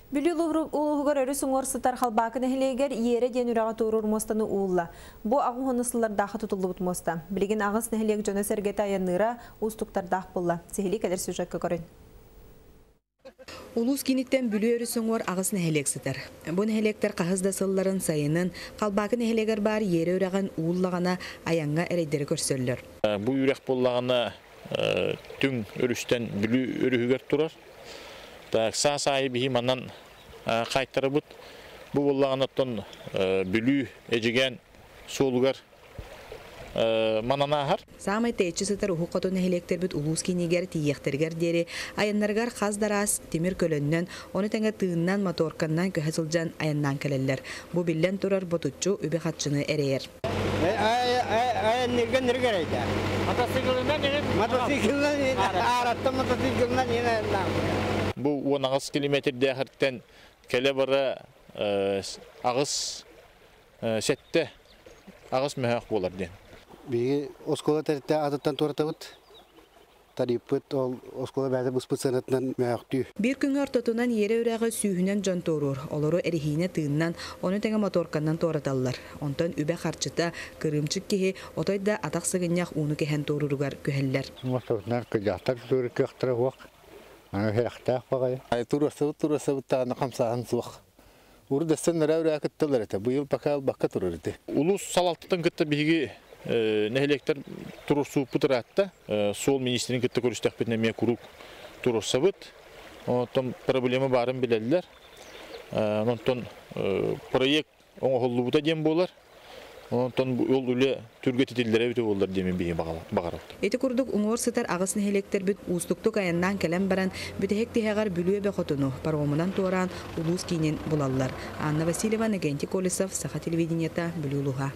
Бүлүү улууһугар өрүс уҥуор сытар Халбаакы нэһилиэгэр Иэрэ диэн үрэҕи туоруур муостаны уулла. Бу аҕыс сыллардаахха тутуллубут муоста. Билигин аҕыс нэһилиэк дьоно-сэргэтэ айанныыра уустуктардаах буолла. Сиһилии кэлэр сюжекка көрүн. Улуус кииниттэн Бүлүү өрүс уҥуор аҕыс нэһилиэк сытар. Бу нэһилиэктэр хаһыс да сылларын сайынын Халбаакы нэһилиэгэр баар Иэрэ үрэҕин ууллаҕына айаҥҥа эрэйдэри көрсөллөр. Бу үрэх буоллаҕына түҥ өрүстэн Бүлүү өрүһүгэр турар. Так, саас аайы биһи манан хайтарабыт. Бу буоллаҕына оттон Бүлүү Эдьигээн суолугар манан ааһар. Саамай тэйиччи сытар уһук хоту нэһилиэктэрбит улуус киинигэр тиийиэхтэригэр диэри айаннарыгар хас да араас тимир көлөннөн, ону тэҥэ тыыннан, моторканнан көһө сылдьан айаннаан кэлэллэр. Бу биллэн турар ботуччу үбү-харчыны эрэйэр. Айанныырга ныргар. Мотоциклынан Мотоциклынан аараттан мотоциклынан Бу 18 километрдээхэртэн кэлэ бара аҕыс сэтте аҕыс мөһөөх буолар диэн. Биһиги оскуола тэрилтэ атыттан туоратабыт. Тарифпыт ол оскуола бэйэтэ быспыт сыанатынан мөһөөхтүү. Биир күҥҥэ ортотунан Иэрэ үрэҕи сүүһүнэн дьон туоруур. Олору эрэһиинэ тыыннан, ону тэҥэ моторканнан туораталлар. Онтон үбэ харчыта кырыымчык киһи отой да атах сыгынньах ууну кэһэн туорууругар күһэллэр. Мостобутунан кыдьаахтар туоруур кыахтара суох. Аны хэрэхтээх баҕайы. Туруорсабыт туруорсабыт даҕаны хамсааһын суох. Урут өссө нара кытталлар этэ. Быйыл пока албакка турар этэ. Улуус салалтатын кытта биһиги нэһилиэктэр туруорсууппут ыраатта. Суол министрин кытта көрүстэхпитинэ эмиэ куруук туруорсабыт. Онтон проблема баарын билэллэр. Онтон проект оҥоһуллубута диэн буолар. Онтон ол үлэ түргэтитиллэрэ эбитэ буоллар диэн биһи баҕарабыт. Ити курдук уҥуор сытар аҕыс нэһилиэктэрбит уустуктук айаннаан кэлэн баран, бүтэһик тиһэҕэр Бүлүү эбэ хотуну паромунан туораан улуус киинин булаллар. Анна Васильева, Иннокентий Колесов, Саха телевидениета, Бүлүү улууһа.